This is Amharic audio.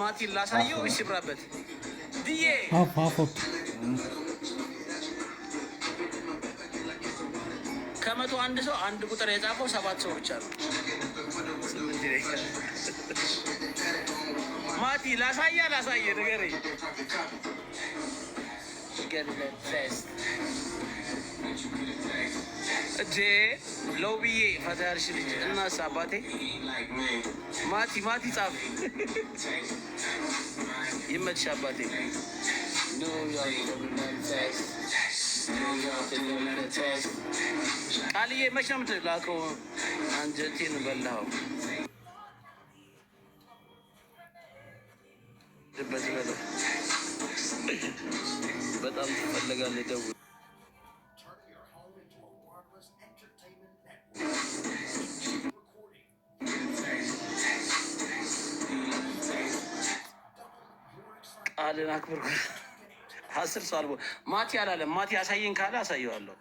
ማቲን ላሳየው። እሺ ብራበት ድዬ። Half half ወጥ። ከ101 ሰው አንድ ቁጥር የጻፈው ሰባት ሰው ብቻ ነው። ስምንት ይለኛል። ማቲ ላሳያ ላሳየ ንገረኝ። እጄ ለውብዬ ፈታ ያልሽ ልጅ እናስ አባቴ ማቲ ማቲ ጻፍ። ይመችሽ አባቴ። ቃልዬ መች ነው የምትላከው? አንጀቴን በላኸው። በዚህ በለው በጣም ትፈለጋለህ። ደውል። Turn your home into a wireless entertainment network. Recording. Double your excitement. ቃልን አክብር። 10 ሰው አልቦ ማቲ አላለም። ማቲ አሳየኝ ካለ አሳየዋለሁ።